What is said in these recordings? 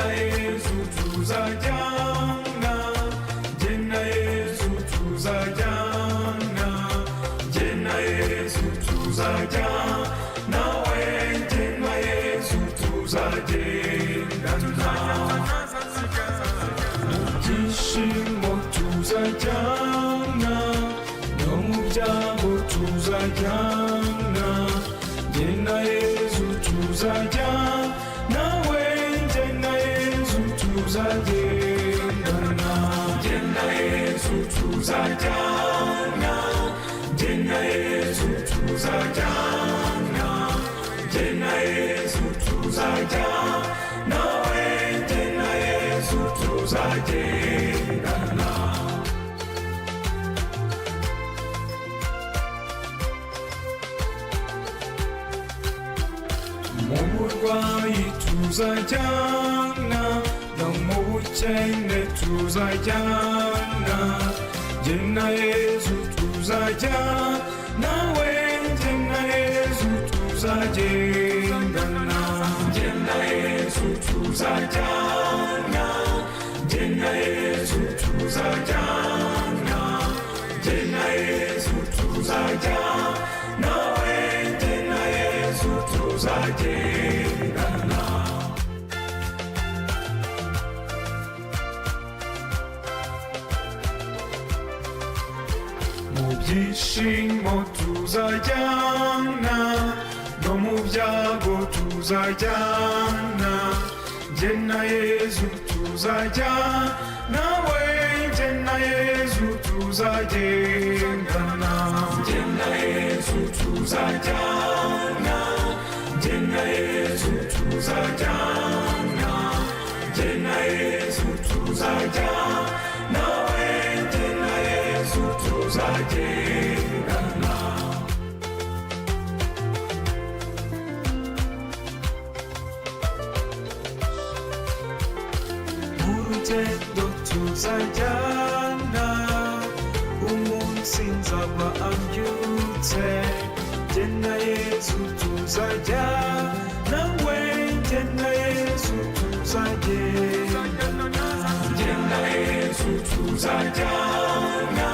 na Yezu tuzajyana, jye na Yezu tuzajyana, jye na Yezu tuzajyana we, jye na Yezu tuzagendana. Mu byishimo tuzajyana, no mu byago tuzajyana, jye na Yezu tuzajyana we, jye na Yezu tuzagendana. Jye na Yezu tuzajyana, jye na Yezu tuzajyana, jye na Yezu tuzajyana we, jye na Yezu tuzagendana. Mu burwayi tuzajyana, no mu bukene tuzajyana, jye na Yezu tuzajyana we, jye na Yezu tuzagendana. Jye na Yezu tuzajyana, jye na Yezu tuzajyana, jye na Yezu tuzajyana we, jye na Yezu tuzagendana. Mu byishimo tuzajyana, no mu byago tuzajyana, jye na Yezu tuzajyana we, jye na Yezu tuzagendana. Jye na Yezu tuzajyana, jye na Yezu tuzajyana, jye na Yezu tuzajyana we, jye na Yezu tuzagendana. Urugendo tuzajyana, umunsi nzaba ambyutse, jye na Yezu tuzajyana we, jye na Yezu tuzagendana. Jye na Yezu tuzajyana,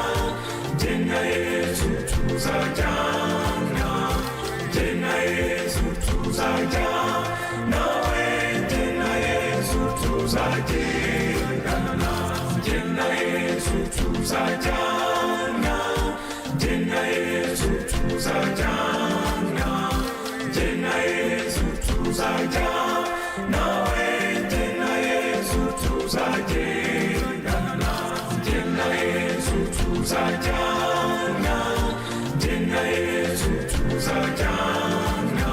jye na Yezu tuzajyana, jye na Yezu tuzajyana we, jye na Yezu tuzagendana. Jye na Yezu tuzajyana, jye na Yezu tuzajyana, jye na Yezu tuzajyana we, jye na Yezu tuzagendana. Jye na Yezu tuzajyana, jye na Yezu tuzajyana,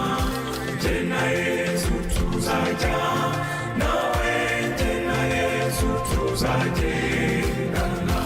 jye na Yezu tuzajyana we, jye na Yezu tuzagendana.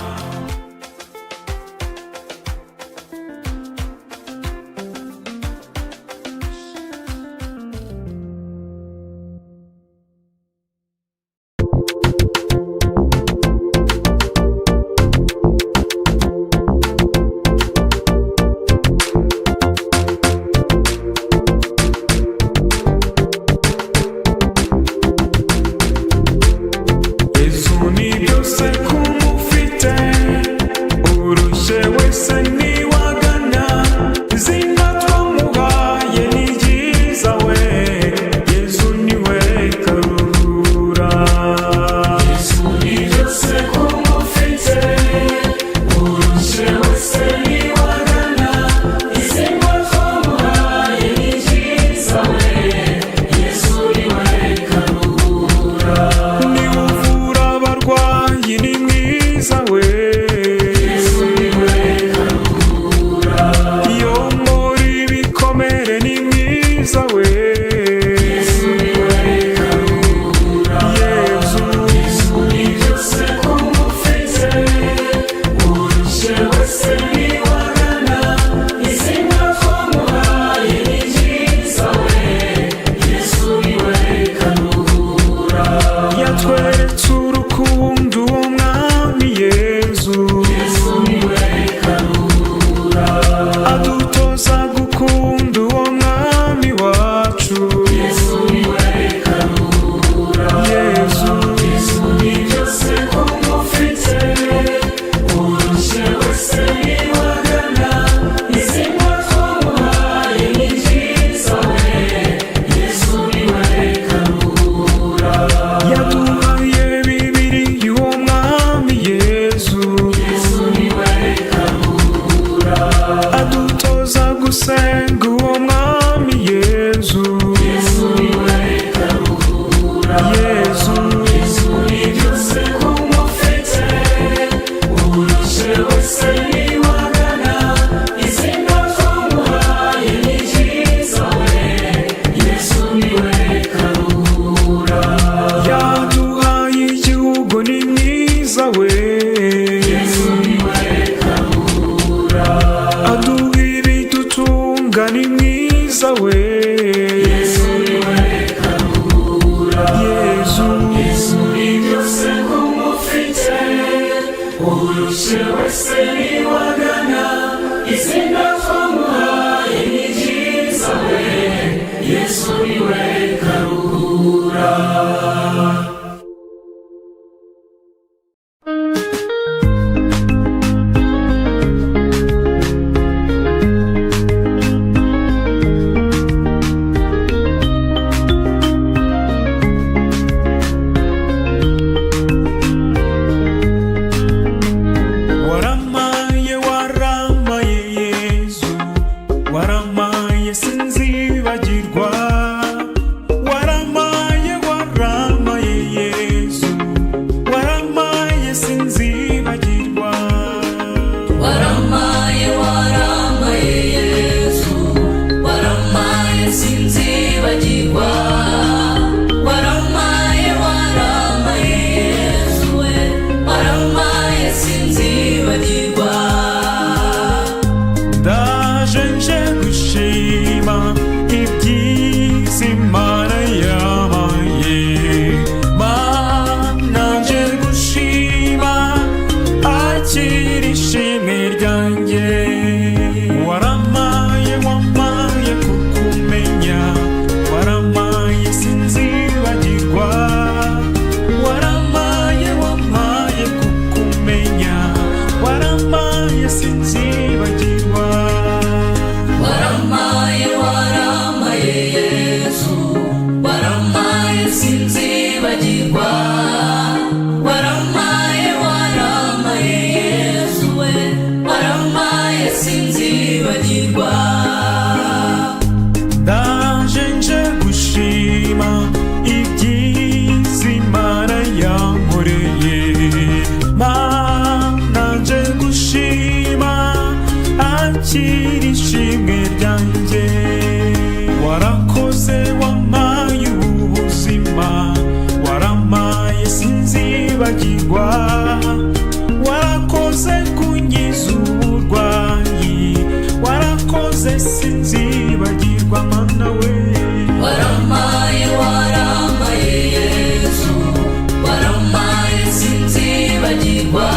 Urushye wese niwagana izina twamuhaye ni ryiza we, Yesu niwe karuhura. Waramaye, waramaye Yezu, waramaye sinzibagirwa. Waramaye, waramaye Yezu, waramaye sinzibagirwa. Waramaye, waramaye Yesu, waramaye sinzibagirwa. Waramaye, waramaye Yesu we, waramaye sinzibagirwa. Ndaje nje gushima ibyiza Imana yampaye. Mana nje gushima, akira ishimwe ryanjye. Waramaye, wamaye kukumenya, waramaye sinzibagirwa. Waramaye, wamaye kukumenya, waramaye sinzibagirwa. Waramaye, waramaye Yesu, waramaye sinzibagirwa. Waramaye, waramaye Yesu we, waramaye sinzibagirwa. Ndaje nje gushima ibyiza Imana yankoreye. Mana nje gushima, akira ishimwe ryanjye. Warakoze wampaye ubuzima, waramaye sinzibagirwa. Warakoze kunkiza uburwayi, warakoze sinzibagirwa Mana we. Waramaye, waramaye Yesu, waramaye sinzibagirwa.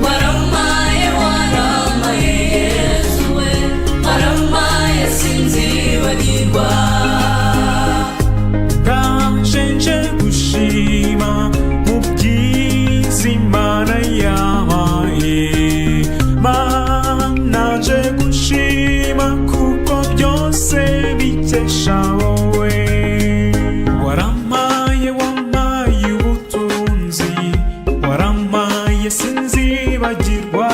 Waramaye, waramaye Yesu we, waramaye sinzibagirwa. Ndaje nje gushima mu byiza Imana yampaye. Mana nje gushima kuko byose bikesha wowe. Waramaye, wampaye ubutunzi, waramaye sinzibagirwa.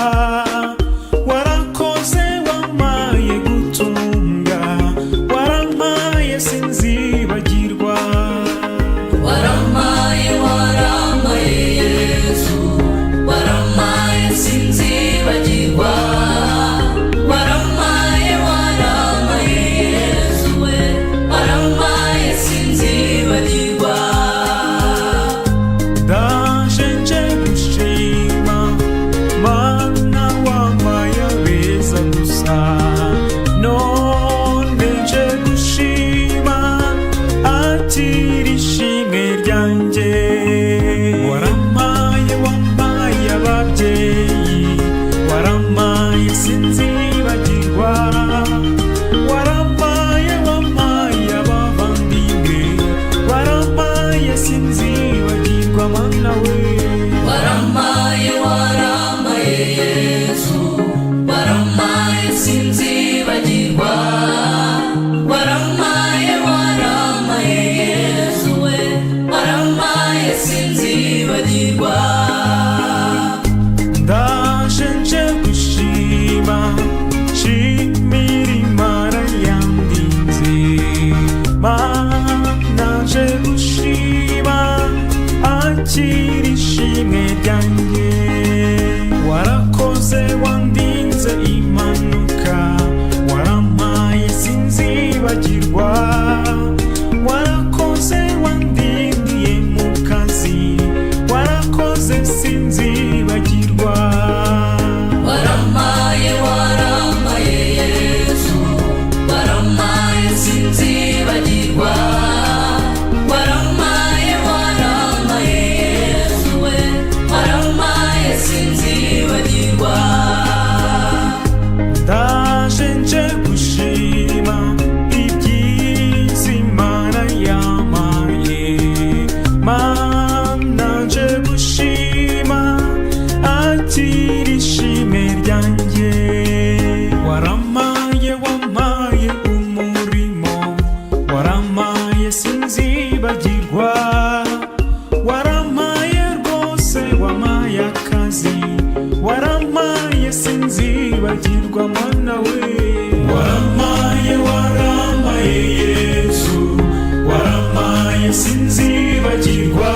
Warakoze wampaye gutunga, waramaye sinzibagirwa. Waramaye, waramaye Yesu, waramaye sinzibagirwa. Waramaye, waramaye Yesu we, waramaye sinzibagirwa. Ndaje nje gushima Mana wampaye abeza gusa, none nje gushima, akira ishimwe ryanjye. Waramaye, wampaye ababyeyi, waramaye sinzibagirwa. Waramaye, wampaye abavandimwe, waramaye sinzibagirwa Mana we. Waramaye, waramaye Yesu, waramaye sinzibagirwa. Waramaye, waramaye Yesu we, waramaye sinzibagirwa. Ndaje nje gushima, nshimira Imana yandinze. Mana nje gushima, akira ishimwe ryanjye. Warakoze wandinze impanuka, waramaye sinzibagirwa. Warakoze wandindiye mu kazi, warakoze sinzibagirwa. Waramaye, waramaye Yesu, waramaye sinzibagirwa. Waramaye, waramaye Yesu we, waramaye. Sinzibagirwa, waramaye rwose, wamaye akazi, waramaye sinzibagirwa mwana we. Waramaye, waramaye Yesu, waramaye sinzibagirwa,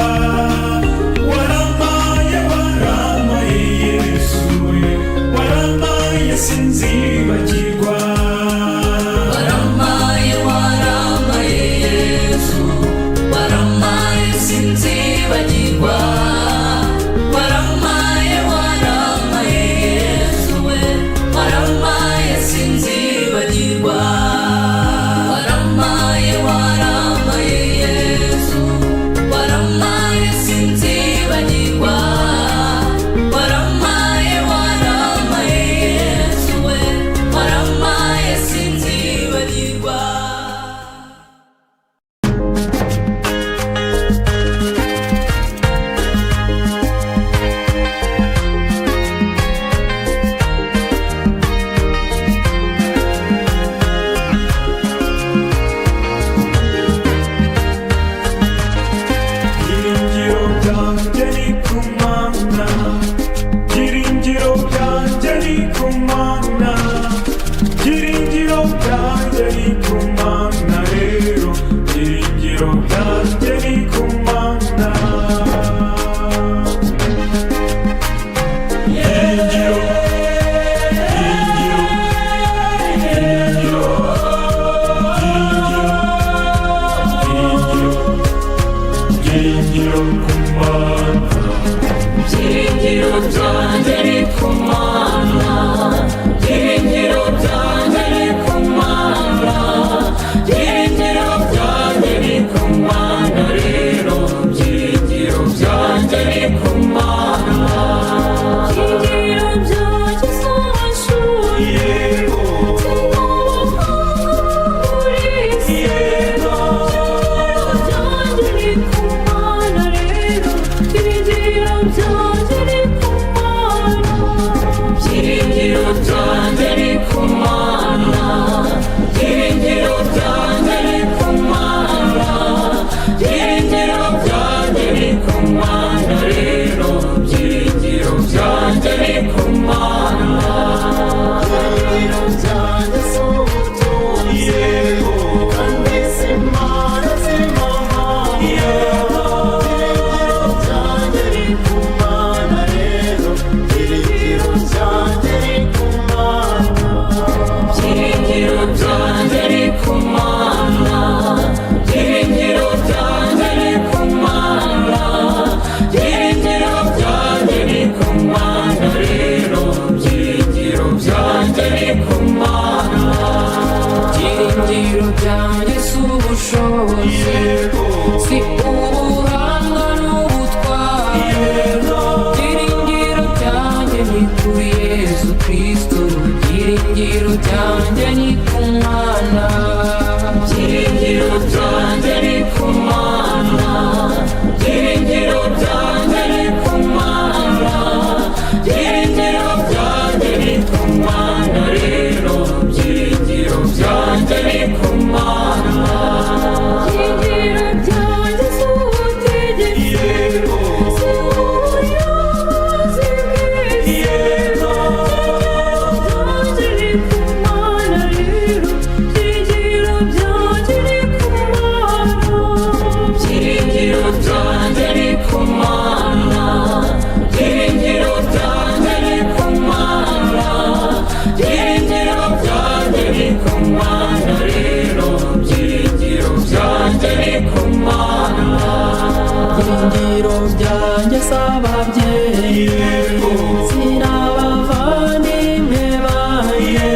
waramaye, waramaye Yesu we, waramaye sinzibagirwa. Waramaye, waramaye Yesu, waramaye sinzibagirwa, waramaye, waramaye Yesu we, waramaye sinzibagirwa, waramaye, waramaye Yesu, waramaye sinzibagirwa, waramaye, waramaye Yesu we, waramaye sinzibagirwa. Byiringiro byanjye ni ku Mana, byiringiro byanjye ni ku Mana, byiringiro byanjye ni ku Mana rero, byiringiro byanjye ni ku Mana. Byiringiro, byiringiro, byiringiro, byiringiro, byiringiro, byiringiro ku Mana. Byiringiro byanjye ni ku Mana, byiringiro byanjye ni ku Mana, byiringiro byanjye ni ku Mana rero, byiringiro byanjye ni ku Mana. Byiringiro byanjye si amashuri, Yego, yego. Byiringiro byanjye ni ku Mana, byiringiro byanjye ni ku Mana, byiringiro byanjye ni ku Mana rero, byiringiro byanjye ni ku Mana. Byiringiro byanjye si ubutunzi, kandi si impano z'amahanga. Byiringiro byanjye ni ku Mana rero, byiringiro byanjye ni ku Mana. Byiringiro byanjye ni ku Mana, byiringiro byanjye ni ku Mana, byiringiro byanjye ni ku Mana rero, byiringiro byanjye ni ku Mana. Byiringiro byanjye si ubushobozi, si ubuhanga n'ubutwari. Byiringiro byanjye ni kuri Yesu Kristo, byiringiro byanjye ni ku Mana. Byiringiro byanjye ni ku Mana, byiringiro byanjye ni ku Mana, byiringiro byanjye ni ku Mana rero, byiringiro byanjye ni ku Mana. Byiringiro byanjye si ubutegetsi, si ubuyobozi bw'isi. Byiringiro byanjye ni ku Mana rero, byiringiro byanjye ni ku Mana. Byiringiro byanjye ni ku Mana, byiringiro byanjye ni ku Mana, byiringiro byanjye ni ku Mana rero, byiringiro byanjye ni ku Mana. Byiringiro byanjye si ababyeyi, si n'abavandimwe banjye.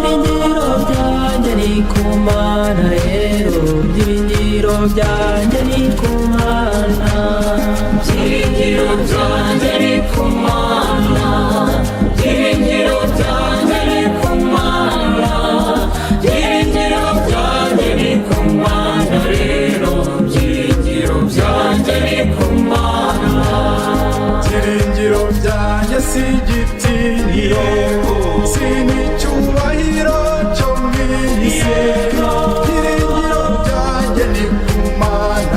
Byiringiro byanjye ni ku Mana rero, byiringiro byanjye ni ku Mana. Byiringiro byanjye ni ku Mana, byiringiro byanjye ni ku Mana, byiringiro byanjye ni ku Mana rero, byiringiro byanjye ni ku Mana. Byiringiro byanjye si igitinyiro, si n'icyubahiro cyo mu isi. Byiringiro byanjye ni ku Mana.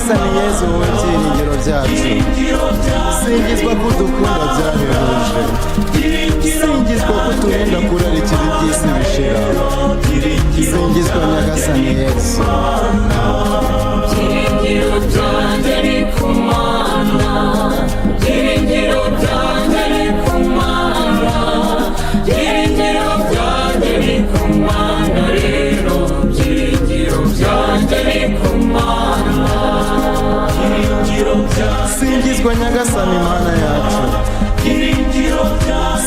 Nyagasani Yezu, wowe byiringiro byacu, singizwa ko udukunda byahebuje, singizwa ko uturinda kurarikira iby'isi bishira, singizwa Nyagasani Yezu. Byiringiro byanjye ni ku Mana, byiringiro byanjye ni ku Mana, byiringiro byanjye ni ku Mana rero, byiringiro byanjye ni ku Mana. Singizwa Nyagasani Mana yacu,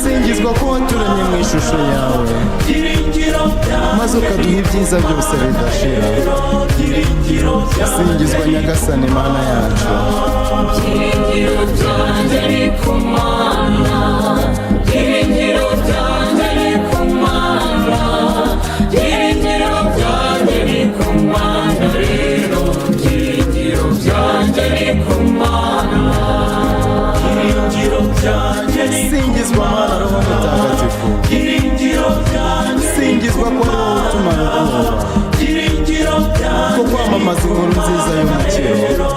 singizwa ko waturemye mu ishusho yawe, maze ukaduha ibyiza byose bidashira, singizwa Nyagasani Mana yacu. Byiringiro byanjye ni ku Mana, byiringiro byanjye ni ku Mana, byiringiro byanjye ni ku Mana rero, byiringiro byanjye ni ku Mana. Singizwa Mana Roho Mutagatifu, singizwa ko ari wowe utumara ubwoba ko kwamamaza inkuru nziza y'umukiro,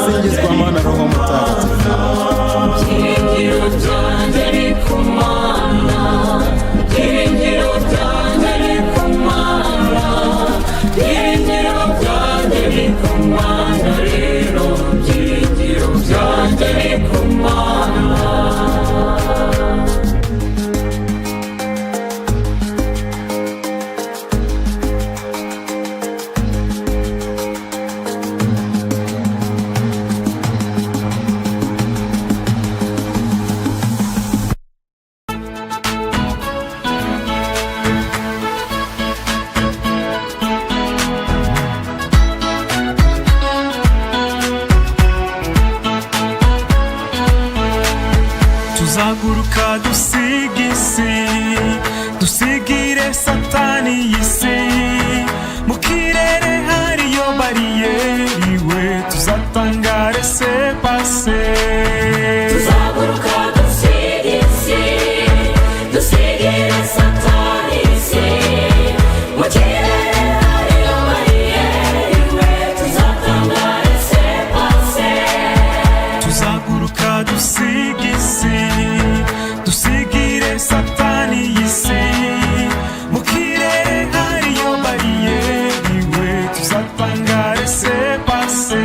singizwa Mana Roho Mutagatifu. Byiringiro byanjye ni ku Mana, byiringiro byanjye ni ku Mana, byiringiro byanjye ni ku Mana rero, byiringiro byanjye ni ku Mana. Tuzaguruka dusiga isi, dusigire Satani y'isi, mu kirere hariyo bariyeri we, tuzatanga resepase. Tuzaguruka dusiga isi, dusigire Satani isi, mu kirere hariyo bariyeri we, tuzatanga resepase. Tuzaguruka dusiga isi, dusigire Satani y'isi, mu kirere hariyo bariyeri we, tuzatanga resepase.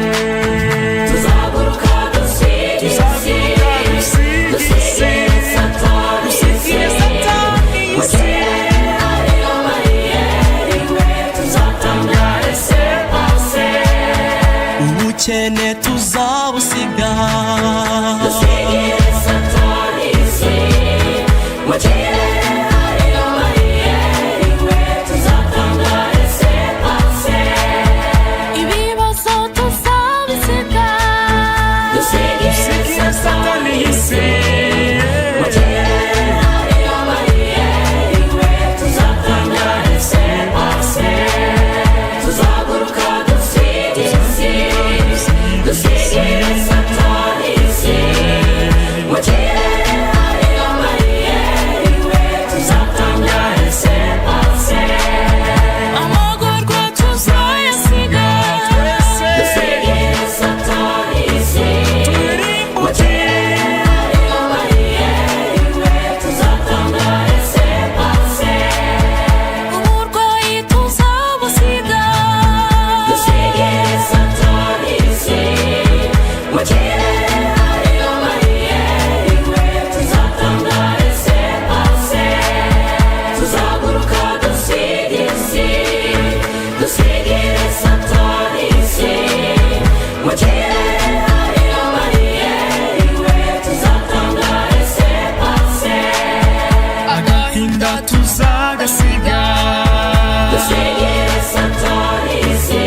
Tuzaguruka dusiga isi, dusigire Satani isi, mu kirere hariyo bariyeri we, tuzatanga resepase. Ubukene tuzabusiga, Dusigire Satani isi, mu kirere hariyo bariyeri we, tuzatanga resepase. Ibibazo tuzabisiga, Dusigire Satani isi, mu kirere hariyo bariyeri we, tuzatanga resepase. Tuzaguruka dusiga isi, dusigire Satani isi, mu kirere hariyo bariyeri we, tuzatanga resepase. Amagorwa tuzayasiga, Dusigire Satani isi, mu kirere hariyo bariyeri we, tuzatanga resepase. Uburwayi tuzabusiga, Dusigire Satani isi, mu kirere hariyo bariyeri we, tuzatanga resepase. Tuzaguruka dusiga isi, dusigire Satani isi, mu kirere hariyo bariyeri we, tuzatanga resepase. Agahinda tuzagasiga, Dusigire Satani isi,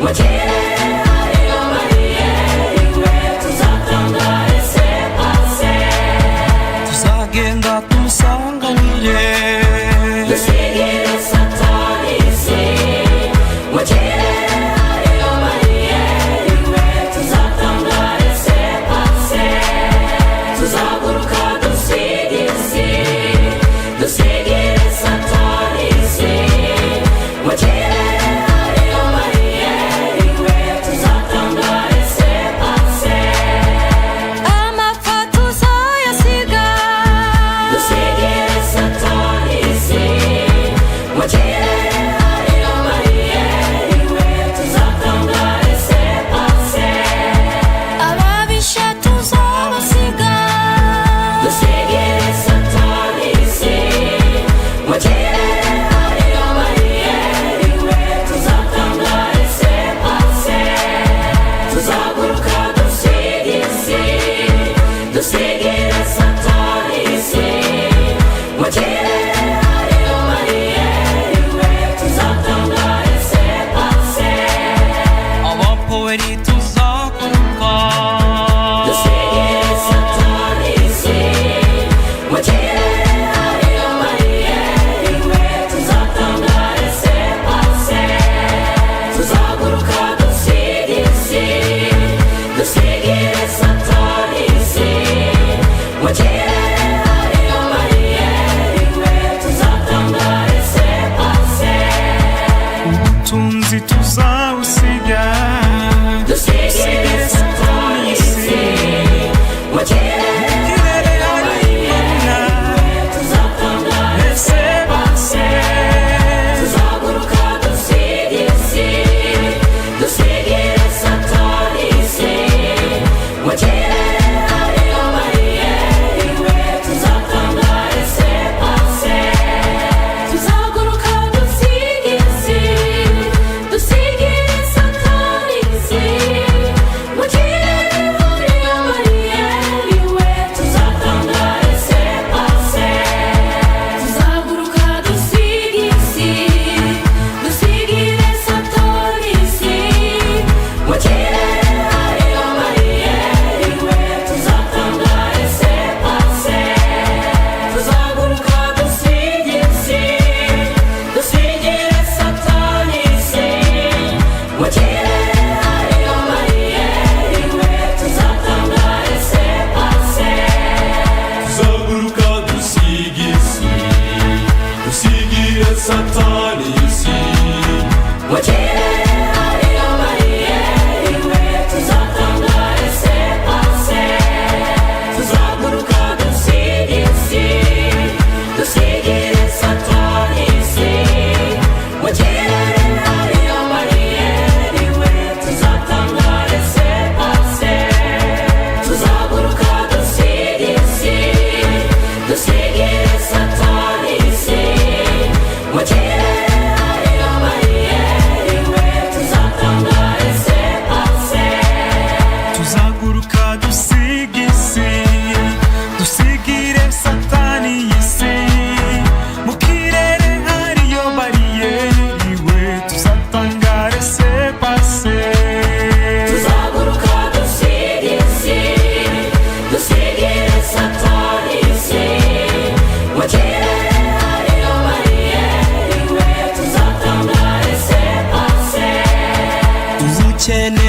mu kirere hariyo bariyeri we, tuzatanga resepase. Tuzagenda tumusanganire, Dusigire Satani isi, mu kirere hariyo bariyeri we, tuzatanga resepase. Tuzaguruka dusiga isi, dusigire Satani isi, mu kirere hariyo bariyeri we, Kweli tuzaguruka. Dusigire Satani isi, mu kirere hariyo bariyeri we, tuzatanga laissez-passer. Tuzaguruka dusige isi, dusigire Satani isi, mu kirere hariyo bariyeri we, tuzatanga laissez-passer. Ubutunzi tuzawusiga. Dusigire Satani isi, mu kirere Kirere hari Imana. tuzatanga Laissez-passer. Tuzaguruka dusige isi, dusigire Satani isi, mu kirere hariyo bariyeri we, tuzatanga laissez-passer. Tuzaguruka dusige isi, dusigire Satani isi, mu kirere hariyo bariyeri we, Tuzatanga laissez-passer. Tuzaguruka dusige isi, dusigire Satani isi, Mu kirere hariyo bariyeri we, tuzatanga laissez-passer. Tuzaguruka dusige isi, dusigire Satani isi, mu kirere hariyo bariyeri we, tuzatanga laissez-passer. Tuzaguruka dusige isi, dusigire Satani isi, Mu kirere hariyo bariyeri we, tuzatanga laissez-passer. Tuzaguruka dusige isi, dusigire Satani isi, mu kirere hariyo bariyeri we, tuzatanga laissez-passer. Tuzaguruka dusige isi, dusigire Satani isi, mu kirere hariyo bariyeri we, tuzatanga laissez-passer. Tuzaguruka dusige isi, dusigire Satani isi, mu kirere hariyo bariyeri we, tuzatanga laissez-passer. Tuzaguruka dusige isi, dusigire Satani isi, mu kirere hariyo bariyeri we, tuzatanga laissez-passer. Ubukene.